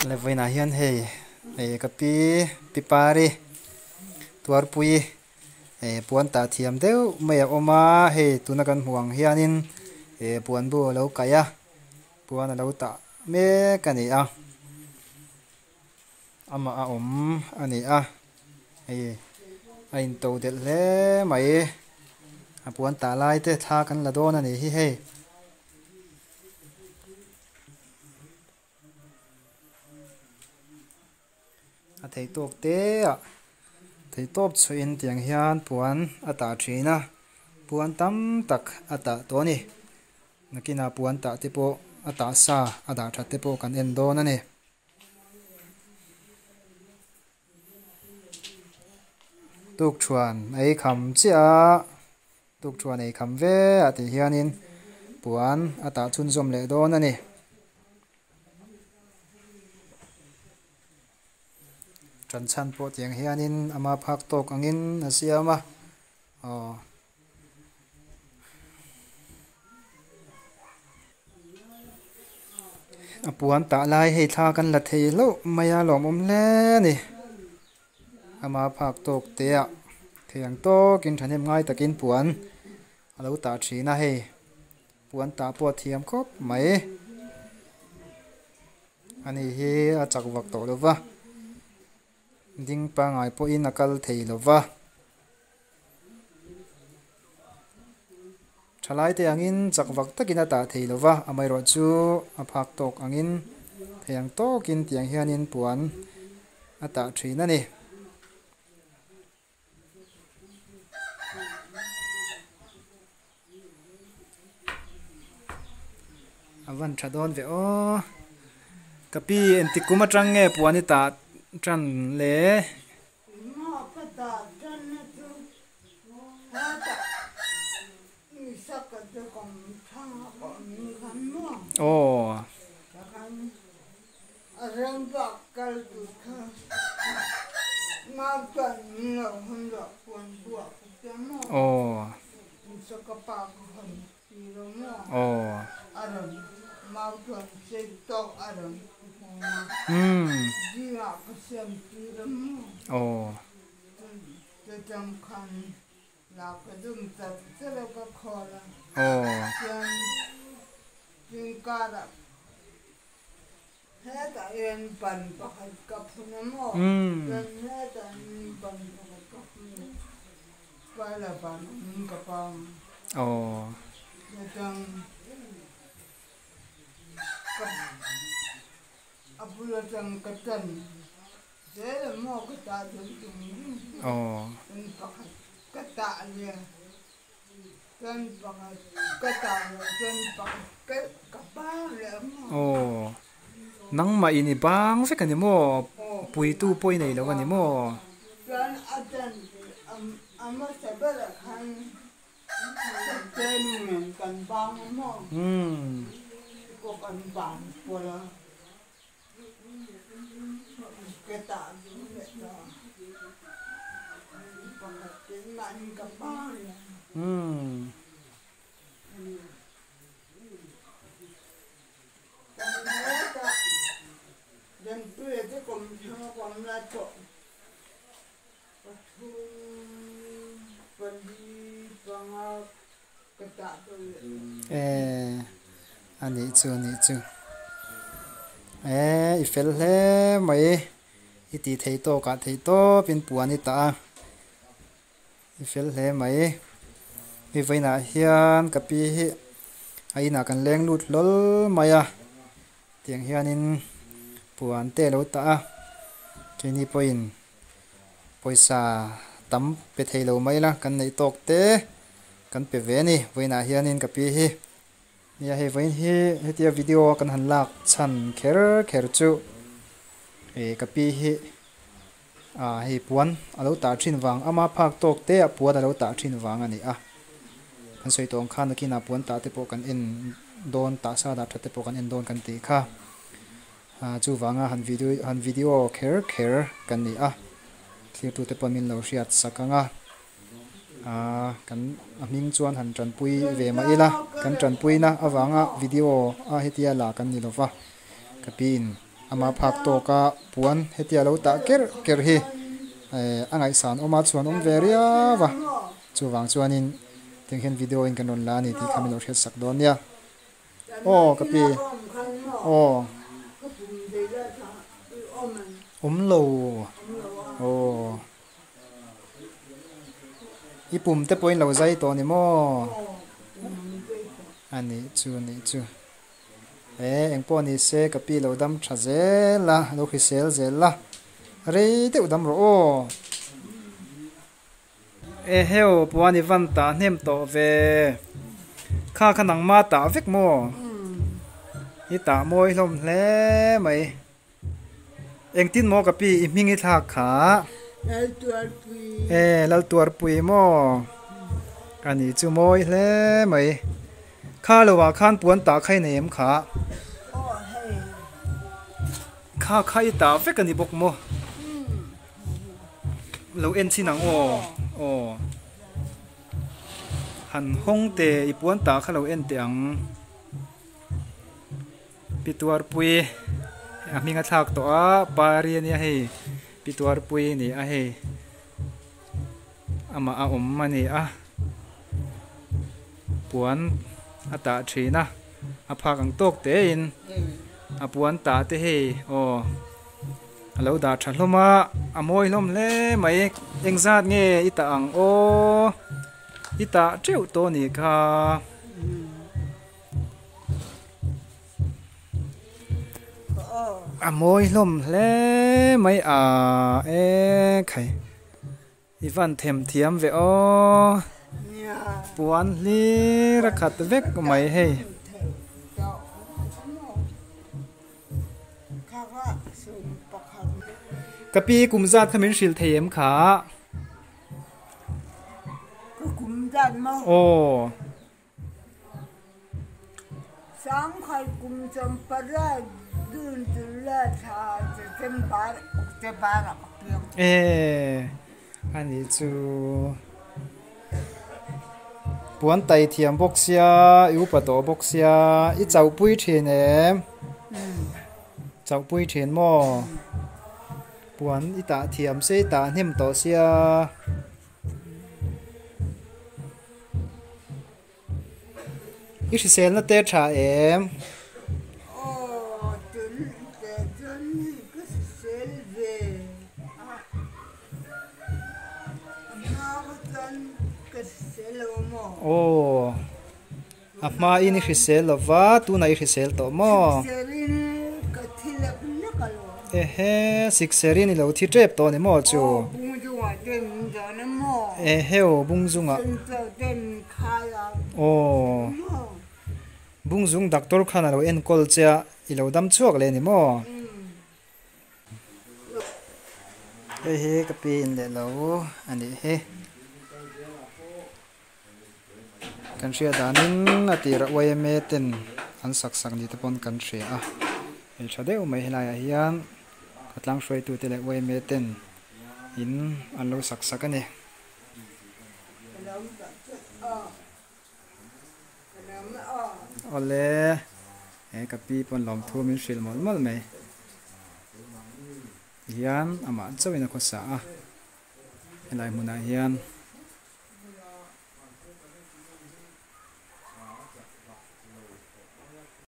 Le vawiinah hian hei eh ka pi pi pari tuarpui eh puan tah thiam deuh mai a awm a hei tuna kan hmuh ang hianin eh puan bu a lo kaih a puan a lo tah mek a ni a amah a awm a ni a hei a into delh hle mai a puan tah lai te thla kan la dawn a nih hi hei. A thei tawk te ah thei tawp chhuahin tiang hian puan a tah thin a puan tam tak a tah tawh a ni nakinah puan tah te pawh a tah sa a dah that te pawh kan en dawn a ni. Tukthuan ei kham chiah a tukthuan ei kham ve ah tih hianin puan a tah chhunzawm leh dawn a ni. Tan chhan pawh tiang hianin ama phak tawk angin a siam a aw. A puan tah lai hei thla kan la thei hlauh mai a lawmawm hle a ni ama phak tawk te ah thei ang tawkin thahnem ngai takin puan a lo tah thin a hei puan tah pawh a thiam khawp mai ani hi a chak vak tawh lo va ding pangngai pawhin a kal thei lo va. Thalaite angin chak vak takin a tah thei lo va, amaherawhchu a phak tawk angin thei ang tawkin tiang hianin puan a tah thin a ni. A van tha dawn ve aw. Ka pi engtik kum atang nge puan i tah tan le? Aw. Aw. Aw. Umm. Aw. Aw. Umm. Aw. Aw. Aw nangmah in i bang vek a ni maw? Puitu pawh i nei lo a ni maw? Umm. Umm. Eh a nih chu a nih chu eh i fel hle mai i tih theih tawk ah theih tawp in puan i tah a i fel hle mai hei vawiinah hian ka pi hi a inah kan leng lut hlawl mai a tiang hianin puan te a lo tah a keini pawhin. Pawisa tam pe thei lo mai la kan neih tawk te kan pe ve a ni vawiinah hianin ka pi hi nia hei vawiin hi hetia video a kan han lak chhan kher kher chu ih ka pi hi ah hei puan a lo tah thin vang ama phak tawk te ah puan a lo tah thin vang a ni a kan sawi tawh ang khan nakinah puan tah te pawh kan en dawn tah sa dah that te pawh kan en dawn kan tih kha. Chuvanga han video han video kher kher kan ni a, thlirtute pawh min lo hriat sak ang a, kan a hming chuan han tanpui ve mah ila, kan tanpuina avanga video a hetia la kan ni lova, ka piin. Ama phak tawka puan hetia lo tah kerh kerh hi eh a ngaihsan awm a chhuan awm ve riau a chuvang chuanin tiang hian video in kan rawn la a ni tih kha min lo hriat sak dawn nia aw ka pi aw awm lo aw. I pum te pawhin lo zai tawh a ni maw? A nih chu a nih chu. E engpawh ni se ka pi lo dam tha zel a, lo hrisel zel a, rei deuh dam rawh aw. Eheu puan i van tah hnem tawh ve. Kha kha nangma tah vek maw? I tah mawi hlawm hle mai. Engtin maw ka pi i hming i thlak kha? Laltuarpui. E Laltuarpui maw? A ni chu mawi hle mai. Kha lo ah khan puan tah kha i nei em kha? Aw hei. Kha kha i tah vek a ni bawk maw? Lo en chin ang aw. Aw. Han hawng teh i puan tah kha lo en teh ang. Pi Tuarpui a hming a thlak tawh a pari a nia hei Pi Tuarpui a ni a hei amah a awm a ni a puan a tah thin a a phak ang tawk te in a puan tah te hei aw a lo dah tha hlawm a a mawi hlawm hle mai engzat nge i tah ang aw i tah teuh tawh a nih kha. A mawi hlawm hle mai a e khai i van them thiam ve aw puan hlir a khat vek mai hei. Ka pi kum zat kha min hrilh thei em kha? Ka kum zat maw? Aw. Sangkhai kum champara June July thla September October ah ka piang. E ani chu puan tai thiam bawk sia i upa tawh bawk sia i chauhpui thin em chauhpui thin maw puan i tah thiam se i tah hnem tawh sia. I hriselna te tha em? Aw, tun te chuan hei ka hrisel ve a, a hma kha chuan ka hrisel lo a maw? Aw, a hma in i hrisel lo va, tunah i hrisel tawh maw? Sikserin ka thi lek lek a lo. Ehe, sikserin i lo thi tep tawh a ni maw chu? Aw, bungzungah te min dawn a maw? Ehe aw, bungzungah. Senchau te min khai a. Aw, bungzung doctor khan a lo enkawl che a, i lo dam chhuak leh a ni maw? Hei hi ka pi in leh lo a nih hi. Kan hriat danin a tirah yma ten an sak sak ni te pawn kan hria a, hei tha deuh mai helaiah hian khawtlang hruaitute leh yma ten in an lo sak sak a ni. Awle he ka pi pawn lawmthu min hrilh mawlh mawlh mai tihian amah chauhin a khawsa a helai hmunah hian.